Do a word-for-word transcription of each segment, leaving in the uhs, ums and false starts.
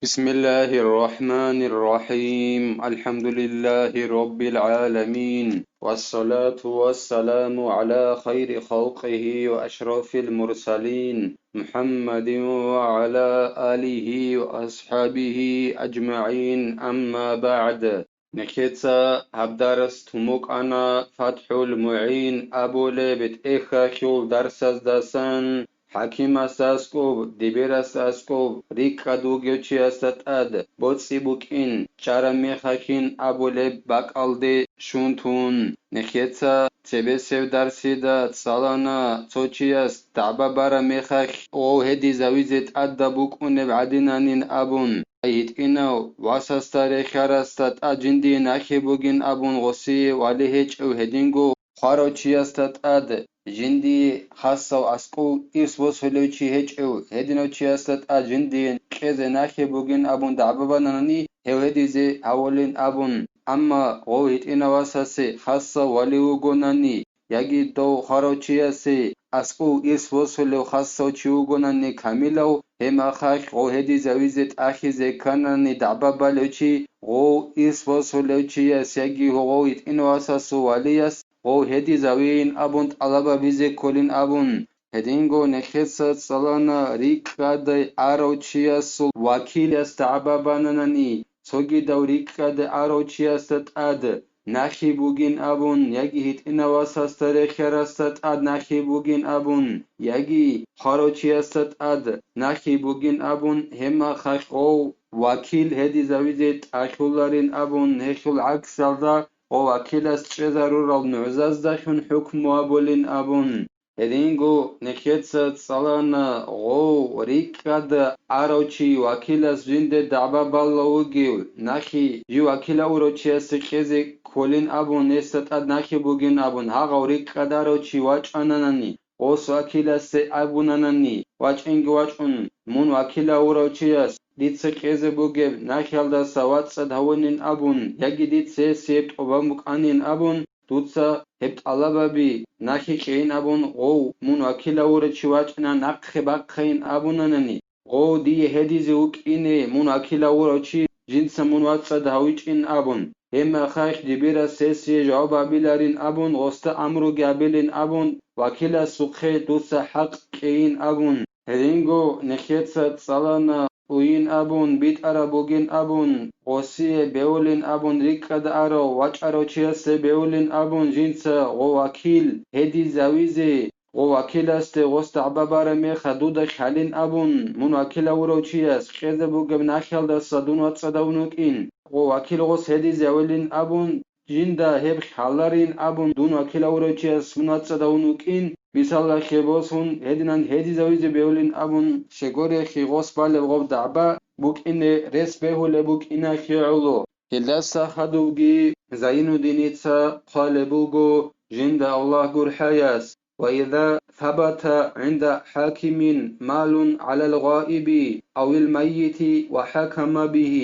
بسم الله الرحمن الرحيم. الحمد لله رب العالمين. والصلاة والسلام على خير خلقه وأشرف المرسلين محمد وعلى آله وأصحابه أجمعين. أما بعد. Нехеца гьаб дарс тумукъана ФатхӀул МугӀин абулеб тӀехьалъул дарсаздасан, хӀакимас аскӀоб, дибирас аскӀоб, рикӀкӀад вугев чиясда тӀад боцӀи букӀин, чӀараб мехалъин абулеб бакӀалде щун тун. Нехеца цебесеб дарсида цӀалана цо чияс дагӀба бараб мехалъ гъов гьедизавизе тӀадаб букӀунеб гӀадинанин абун. ГьитӀинав васасда рехьарасда тӀад жиндие нахи бугин абун гъосие вали гьечӀев, гьединго хварав чиясда тӀад жиндие хасав аскӀов ирс босулев чи гьечӀев, гьединав чиясда тӀад жиндие кьезе нахи бугин абун дагӀба бананани, гьев гьедизе гьавулин абун. Амма гъов гьитӀинав васасе хасав вали вугонани, яги дов хварав чиясе аскӀов ирс босулев хасав чи вугонани камилав, гьеб мехалъ гъов гьедизавизе тӀахьизе кканани дагӀба балев чи, гъов ирс босулев чияс яги гъов гьитӀинав васасул валияс гъов гьедизавейин абун тӀалаб гьабизе кколин абун. Гьединго нехеца цӀалана рикӀкӀаде арав чиясул вакилас дагӀба бананани, цогидав рикӀкӀаде арав чиясда тӀад нахи бугин абун, яги гьитӀинав васасда рехьарасда тӀад нахи бугин абун, яги хварав чиясда тӀад нахи бугин абун, гьеб мехалъ гъов вакил гьедизавизе тӀалъуларин абун, гьелъул гӀаксалда гъов вакилас чӀезарурал нугӀзаздалъун хӀукму гьабулин абун. Гьединго нехеца цӀалана гъов рикӀкӀад арав чи вакилас жинде дагӀба балев вугев, нахи жив вакилав урав чиясе кьезе кколин абун, гьесда тӀад нахи бугин абун, гьагъав рикӀкӀад арав чи вачӀананани, гъос вакиласе абунанани, вачӀинги вачӀун, мун вакилав урав чияс дица кьезе бугеб нахиялдаса вацӀцӀад гьавунин абун, яги дица гьесие тӀубан букӀанин абун, дуца гьеб тӀалабаби нахи кьейин абун, гъов мун вакилав вурав чи вачӀана нахъе бахъайин абунанани, гъов дие гьедизе вукӀине мун вакилав вурав чи жинца мун вацӀцӀад гьавичӀин абун, гьеб мехалъ дибирас гьесие жаваб гьабиларин абун, гъосда амруги гьабилин абун, вакиласухъе дуца хӀакъ кьейин абун. Гьединго нехеца цӀалана уйин абун, битӀараб бугин абун, гъосие бевулин абун рикӀкӀад арав, вачӀарав чиясе бевулин абун, жинца гъов вакил гьедизавизе, гъов вакиласде гъос дагӀба бараб мехалъ дуда лъалин абун, мун вакилав вурав чияс кьезе бугеб нахиялдаса дун вацӀцӀад гьавун вукӀин, гъов вакил гъос гьедизавилин абун, жинда гьеб лъаларин абун, дун вакилав вурав чияс мун вацӀцӀад гьавун вукӀин, мисалалъе босун, гьединан гьедизавизе бевлин абун, щегорехъи гъос балеб гъоб дагӀба букӀине рес бегьулеб букӀиналъе гӀоло. Гьелдаса хадувги Зайнуддиница хъвалеб буго, жинда Аллагь гурхӀаяс: وإذا ثبت عند حاكم مال على الغائب أو الميت وحكم به,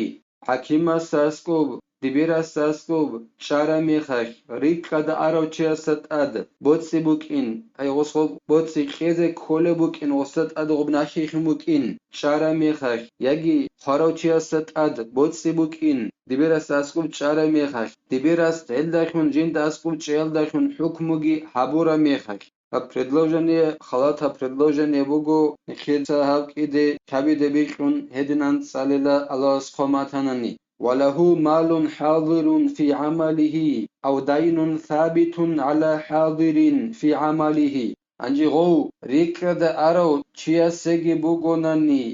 хӀакимасда аскӀоб, дибирасда аскӀоб чӀараб мехалъ, рикӀкӀад арав чиясда тӀад боцӀи букӀин, ай гъосул боцӀи кьезе кколеб букӀин, гъосда тӀад гъоб нахилъун букӀин чӀараб мехалъ, яги хварав чиясда тӀад боцӀи букӀин, дибирасда аскӀоб чӀараб мехалъ, дибирас гьелдалъун жинда аскӀоб чӀеялдалъун хӀукмуги гьабураб мехалъ. Гьаб предложение, халатаб предложение буго, нехеца гьаб кӀиде кабиде бикьун гьединан цӀалила Аллагьас хъван батанани: وله مال حاضر في عمله أو دين ثابت على حاضر في عمله. Гьанже гъов рикӀкӀад арав чиясеги бугонани,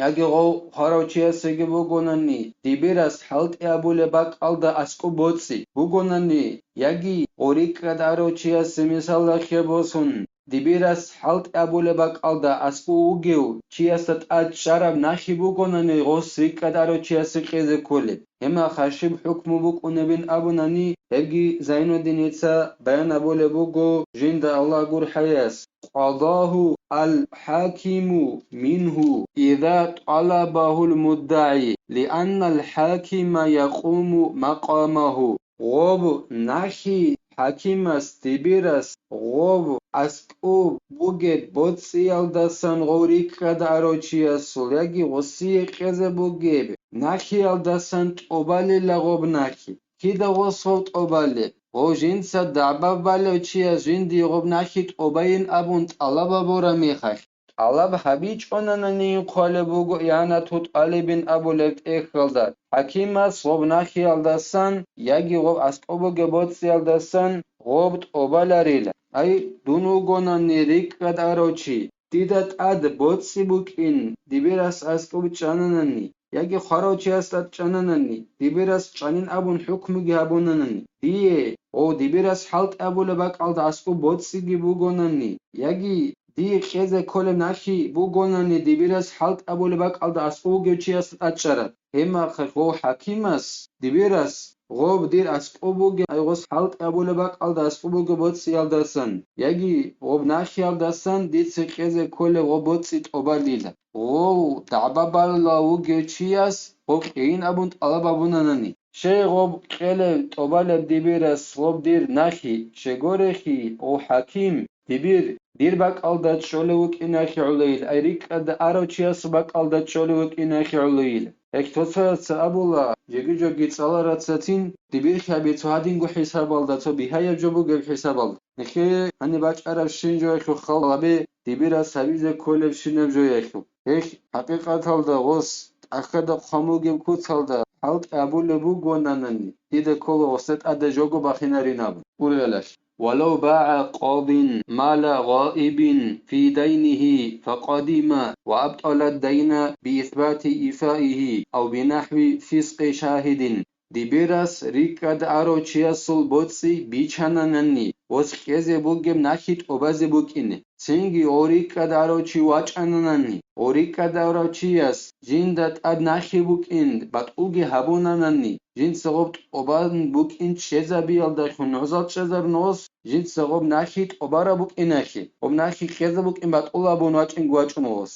яги гъов хварав чиясеги бугонани, дибирас хӀалтӀи абулеб бакӀалда аскӀоб боцӀи бугонани, яги гъов рикӀкӀад арав чиясе, мисалалъе босун, дибирас хӀалтӀи абулеб бакӀалда аскӀов вугев чиясда тӀад чӀараб нахи бугонани гъос рикӀкӀад арав чиясе кьезе кколеб, гьеб мехалъ щиб хӀукму букӀунебин абунани, гьебги Зайнуддиница баян гьабулеб буго жинда Аллагь гурхӀаяс: قضاه الحاكم منه إذا طلبه المدعي، لأن الحاكم يقوم مقامه. Гъоб нахи хӀакимас, дибирас, гъов аскӀуб бугеб боцӀиялдасан гъов рикӀкӀад арав чиясул яги гъосие кьезе бугеб нахиялдасан тӀобалила гъоб нахи. Кида гъос гъов тӀобалеб? Гъов жинца дагӀба балев чияс жиндие гъоб нахи тӀобайин абун тӀалаб гьабураб мехалъ, тӀалаб гьабичӀонанани хъвалеб буго игӀанату тӀалибин абулеб тӀехьалда, хӀакимас гъоб нахиялдасан яги гъоб аскӀоб бугеб боцӀиялдасан гъоб тӀобаларила. Ай, дун вугонани рикӀкӀад арав чи, дида тӀад боцӀи букӀин, дибирас аскӀоб чӀананани, яги хварав чияс тӀад чӀананани, дибирас чӀанин абун хӀукмуги гьабунанани, дие, гъов дибирас хӀалтӀи абулеб бакӀалда аскӀоб боцӀиги бугонани, яги дие кьезе кколеб нахи бугонани, дибирас хӀалтӀи абулеб бакӀалда аскӀов вугев чиясда тӀад чӀараб. Гьебмехалъ гъов хӀакимас, дибирас, гъоб дир аскӀоб бугеб, ай гъос хӀалтӀи абулеб бакӀалда аскӀоб бугеб боцӀиялдасан яги гъоб нахиялдасан дица кьезе кколеб гъоб боцӀи тӀобалила. Гъов дагӀба балев вугев чияс гъоб кьейин абун тӀалаб гьабунанани, щай гъоб кьелев тӀобалеб дибирас гъоб дир нахи, щегорехи, гъов хӀаким, дибир, дир бакӀалда чӀолев вукӀинахи гӀолойил, ай рикӀкӀад арав чиясул бакӀалда чӀолев вукӀинахи гӀолойил. Гьелъ цо-цояца абула, жеги-жоги цӀаларацацин, дибирхъаби цо гьадинго хӀисабалда, цо бигьаяб жо бугеб хӀисабалда. Нехее гьаниб бачӀарабщин жоялъул халабе дибирас гьабизе кколебщинаб жоялъул. Гьелъ, хӀакъикъаталда гъос тӀахьада хъван бугеб куцалда хӀалтӀи абулеб бугонанани, дида ккола гъосда тӀада жого бахинарин абун. Ургъелалъ. ولو باع قاض مال غائب في دينه فقدم وأبطل الدين بإثبات إيفائه أو بنحو فسق شاهد. Дибирас рикӀкӀад арав чиясул боцӀи бичананани, гъос кьезе бугеб нахи тӀобазе букӀине. Цинги гъов рикӀкӀад арав чи вачӀананани, гъов рикӀкӀад арав чияс жинда тӀад нахи букӀин батӀулги гьабунанани, жинца гъоб тӀобан букӀин чӀезабиялдалъун нугӀзал чӀезабун гъос, жинца гъоб нахи тӀобараб букӀин ахӀи, гъоб нахи кьезаб букӀин батӀул абун вачӀинги вачӀун гъос.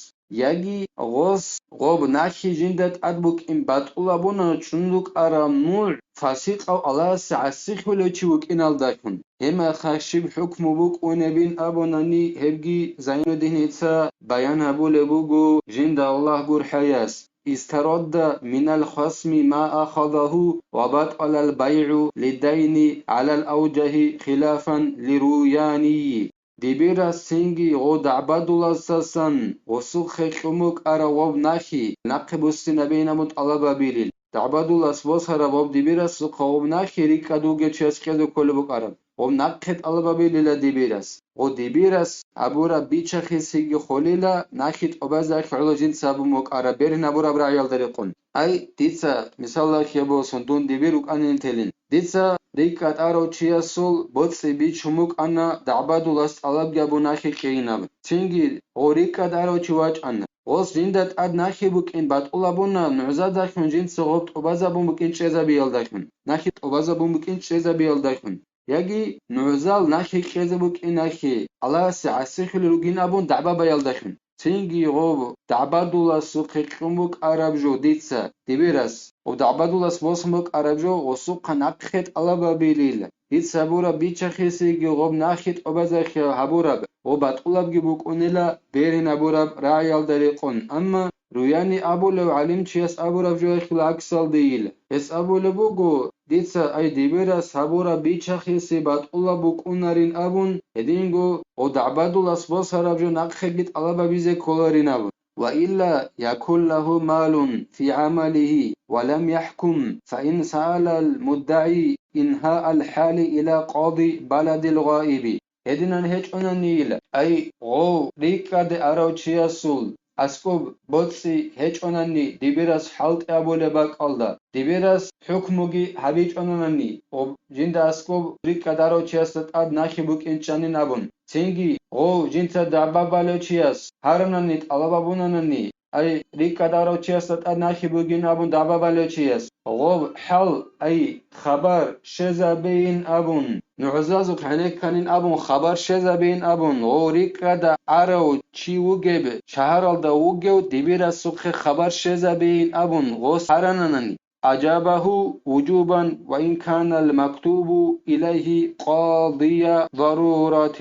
Яги гъос гъоб нахи жинда тӀад букӀин батӀул абуна чӀун рукӀараб нугӀ фасикъав Аллагьасе гӀасихьулев чи вукӀиналдалъун. Гьебмехалъ щиб хӀукму букӀунебин абунани, гьебги Зайнуддиница баян гьабулеб буго жинда Аллагь гурхӀаяс: استرد من الخصم ما أخذه وبطل البيع للدين على الأوجه خلافا للروياني. Дибирас цинги гъо дагӀбадуласдасан гъосухъе кьун букӀараб гъоб нахи нахъе буссинабейин абун тӀалаб гьабилил. ДагӀбадулас босараб гъоб дибирасухъа гъоб нахи рикӀкӀад вугев чияс кьезе кколеб букӀараб. Гъоб нахъе тӀалаб гьабилила дибирас. Гъо дибирас абураб бичахъесеги холила, нахи тӀобазехъ гӀоло жинца абун букӀараб, бергьинабураб рагӀиялда рекъон. Ай, дица, мисаллахъе босун, дун дибир вукӀанин телин. Дица рикӀкӀад арав чиясул боцӀи бичун букӀана, дагӀбадулас тӀалабги абун нахи кьейин абун. Цинги гъо рикӀкӀад арав чи вачӀана. Гъос жинда тӀад нахи букӀин батӀул абуна, нугӀзадахъун жинца гъоб тӀубазабун букӀин чӀезабиялдахъун, нахи тӀубазабун букӀин чӀезабиялдахъун. Яги нугӀзал нахи кьезе букӀин ахӀи, Аллагьасе гӀасихьулел ругин абун дагӀба баялдалъун. Цинги гъоб дагӀбадуласухъе кьун букӀараб жо дица, дибирас, гъоб дагӀбадулас босун букӀараб жо гъосухъа нахъе тӀалаб гьабилила. Дица гьабураб бичахъесеги гъоб нахи тӀубазехъе гьабураб ва батӀулабги букӀунила, бергьинабураб рагӀиялда рекъон, амма Руяни абулев гӀалимчияс абураб жоялъул гӀаксалдейила. Гьес абулеб буго, дица ай дибирас гьабураб бичахъеси батӀулаб букӀунарин абун, гьединго гъо дагӀбадулас босараб жо нахъеги тӀалаб гьабизе кколарин абун. وإلا يكن له مال في عمله ولم يحكم، فإن سأل المدعي إنهاء الحال إلى قاضي بلد الغائب. Гьединан гьечӀонанийила, ай, гъов рикӀкӀаде арав чиясул аскӀоб боцӀи гьечӀонани дибирас хӀалтӀи абулеб бакӀалда, дибирас хӀукмуги гьабичӀонанани, гъоб жинда аскӀоб рикӀкӀад арав чиясда тӀад нахи букӀинчӀанин абун, цинги гъов жинца дагӀба балев чияс гьаранани тӀалаб абунанани, ай, рикӀкӀад арав чиясда тӀад нахи бугин абун дагӀба балев чияс, гъоб хӀал, ай, хабар щезабейин абун, нугӀзазухъ гӀенекканин абун хабар щезабейин абун, гъов рикӀкӀада арав чи вугеб, шагьаралда вугев дибирасухъе хабар щезабейин абун гъос гьарананани, أجابه وجوبا وإن كان المكتوب إليه قاضي ضرورة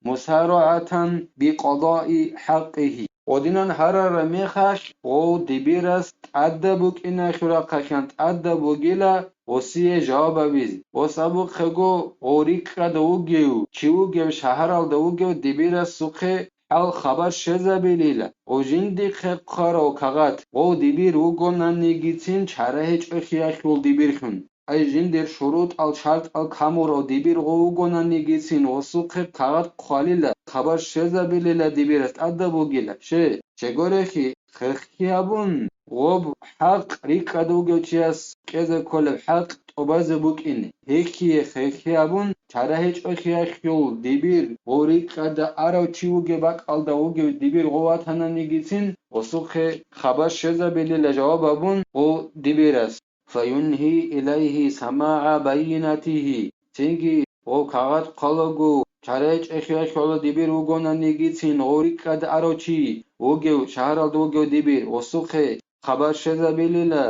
مسارعة بقضاء حقه. Гъодинан гьарараб мехалъ, гъов дибирас тӀадаб букӀине хирахъалъан тӀадаб бугила гъосие жаваб гьабизе. Гъос абухъего, гъов рикӀкӀад вугев, чи вугев, шагьаралда вугев дибирасухъе хӀал-хабар щвезабилила, гъов жиндихъе хъварав кагъат, гъов дибир вугонанигицин чара гьечӀо хиялъул дибирлъун. Ай жиндир шурутӀал-шартӀал камурав дибир гъов вугонанигицин гъосухъе кагъат хъвалила, хабар щвезабилила дибирас тӀадаб бугила. Щай, чегорехи, хехги абун, гъоб хӀакъ рикӀкӀад вугев чияс кьезе кколеб хӀакъ тӀубазе букӀине. Гьехие хехги абун, чара гьечӀо хиялъул дибир, гъов рикӀкӀада арав чи вугеб бакӀалда вугев дибир гъов ватананигицин, гъосухъе хабар щвезабилила жаваб абун гъов дибирас. فينهي إليه سماع بينته. Цинги гъов кагъат хъвалаго, чара гьечӀо хиялъул дибир вугонанигицин гъов рикӀкӀад арав чи вугев, шагьаралда вугев дибир, гъосухъе хабар щвезабилила,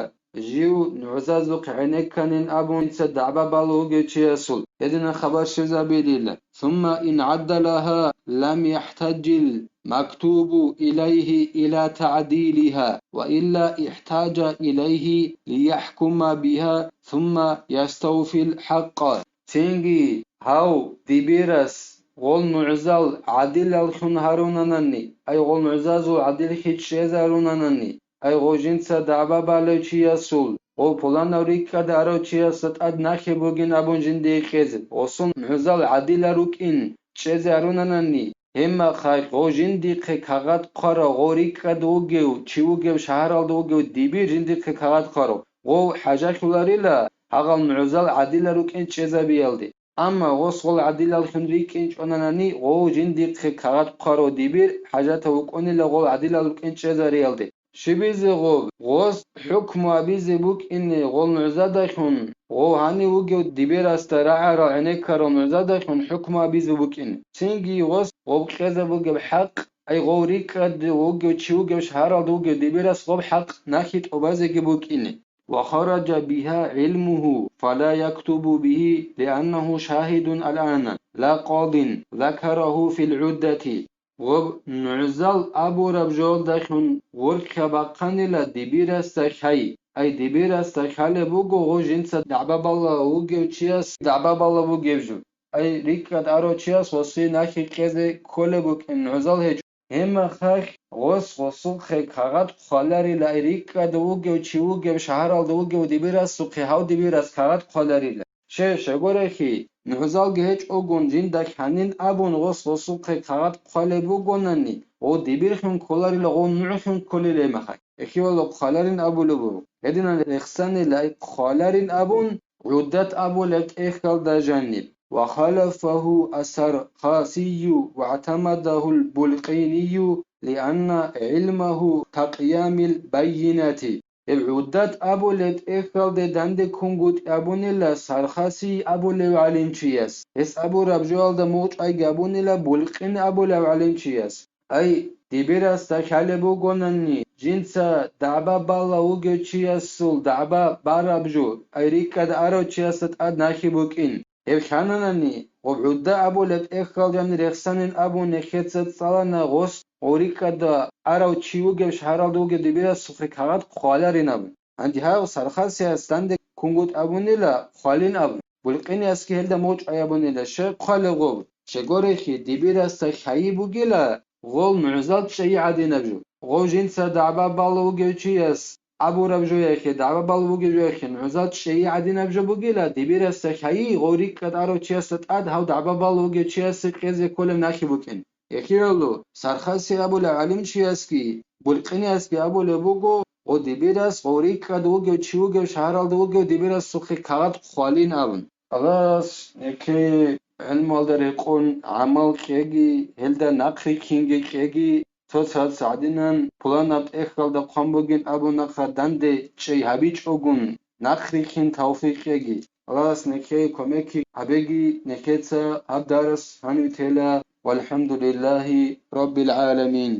жив нугӀзазухъ гӀенекканин абун дица дагӀба балев вугев чиясул, гьединан хабар щвезабилила. ثم إن عدلها لم يحتج المكتوب إليه إلى تعديلها، وإلا احتاج إليه ليحكم بها ثم يستوفي الحق. Цинги гьав дибирас гъол нугӀзал гӀадилаллъун гьарунанани, ай гъол нугӀзазул гӀадиллъи чӀезарунанани, ай гъов жинца дагӀба балев чиясул, гъов пуланав рикӀкӀад арав чиясда тӀад нахи бугин абун жиндие кьезе, гъосул нугӀзал гӀадилал рукӀин чӀезе арунанани, гьебмехалъ гъов жиндихъе кагъат хъварав, гъов рикӀкӀад вугев, чи вугев, шагьаралда вугев дибир жиндихъе кагъат хъварав, гъов хӀажалъуларила гьагъал нугӀзал гӀадилал рукӀин чӀезабиялде. Амма гъос гъол гӀадилаллъун рикӀкӀинчӀонанани, гъов жиндихъе кагъат хъварав дибир хӀажатав вукӀунила гъол гӀадилал рукӀин чӀезариялде. Щибизе гъоб? Гъос хӀукму абизе букӀине гъол нугӀзадалъун, гъов гьанив вугев дибирасда рагӀарал гӀенеккарал нугӀзадалъун хӀукму абизе букӀине. Цинги гъос гъоб кьезе бугеб хӀакъ, ай гъов рикӀкӀад вугев чи вугев шагьаралда вугев дибирас гъоб хӀакъ нахи тӀубазеги букӀине. وخرج بها علمه فلا يكتب به لأنه شاهد الآن لا قاض ذكره في العدة. Гъоб нугӀзал абураб жоялдалъун гъоркьа бахъанила дибирасда хьай. Ай дибирасда хьалеб буго гъо жинца дагӀба балла вугев чияс дагӀба балла бугеб жо. Ай рикӀкӀад арав чияс гъосие нахи кьезе кколеб букӀин нугӀзал гьечӀо. Гьебмехалъ гъос гъосухъе кагъат хъваларила, ай рикӀкӀад вугев чи вугев, шагьаралда вугев дибирасухъе гьав дибирас кагъат хъваларила. Щай, щай гурелъул, нугӀзалги гьечӀогун жинда хьанин абун гъос гъосухъе кагъат хъвалеб бугонани, гъо дибирлъун кколарила, гъо нугӀлъун кколила гьебмехалъ. Эхивалда хъваларин абулеб буго. Гьединан рехсанила хъваларин абун, гӀуддат абулеб тӀехьалда жаниб. وخالفه السرخسي واعتمده البلقيني لأن علمه كقيام البينة. Гьеб гӀуддат абулеб тӀехьалде данде ккунгутӀи абунила Сархасий абулев гӀалимчияс. Гьес абураб жоялда мугъчӀвайги абунила Булкъин абулев гӀалимчияс. Ай, дибирасда хьалеб бугонани, жинца дагӀба балла вугев чиясул дагӀба бараб жо, ай рикӀкӀад арав чиясда тӀад нахи букӀин. Гьеб лъананани, гъоб гӀудда абулеб тӀехьалдани рехсанин абун нехеца цӀалана гъос гъорикӀада арав чи вугев шагьаралда вугев дибирасухъе кагъат хъваларин абун. Гьанже гьав Сархасияс данде ккунгутӀ абунила хъвалин абун, Булкъиниасги гьелда мугъчӀвай абунила, щай хъвалеб гъоб? Щай гурелъул, дибирасда хьайи бугила гъол нугӀзал чӀейи гӀадинаб жо. Гъов жинца дагӀба балла вугев чияс абураб жояхъе, дагӀба балла вугев жояхъе нугӀзал чӀейи гӀадинаб жо бугила, дибирасда хьайи гъов рикӀкӀад арав чиясда тӀад гьав дагӀба балла вугев чиясе кьезе кколеб нахи букӀин. Эхиралъул Сархаси абулев гӀалимчиясги, Булкъиниасги абулеб буго, гъо дибирас гъов рикӀкӀад вугев чи вугев шагьаралда вугев дибирасухъе кагъат хъвалин абун. Аллагьас нехее гӀилмуялда рекъон гӀамал кьеги, гьелда нахърихьинги кьеги, цоцаз гӀадинан пуланаб тӀехьалда хъван бугин абун нахъа данде чӀей гьабичӀогун, нахърихьин тавфикъ кьеги. Аллагьас нехее кумекги гьабеги, нехеца гьаб дарс гьанив тела. ВалхӀамдулиллагьи раббил гӀаламин.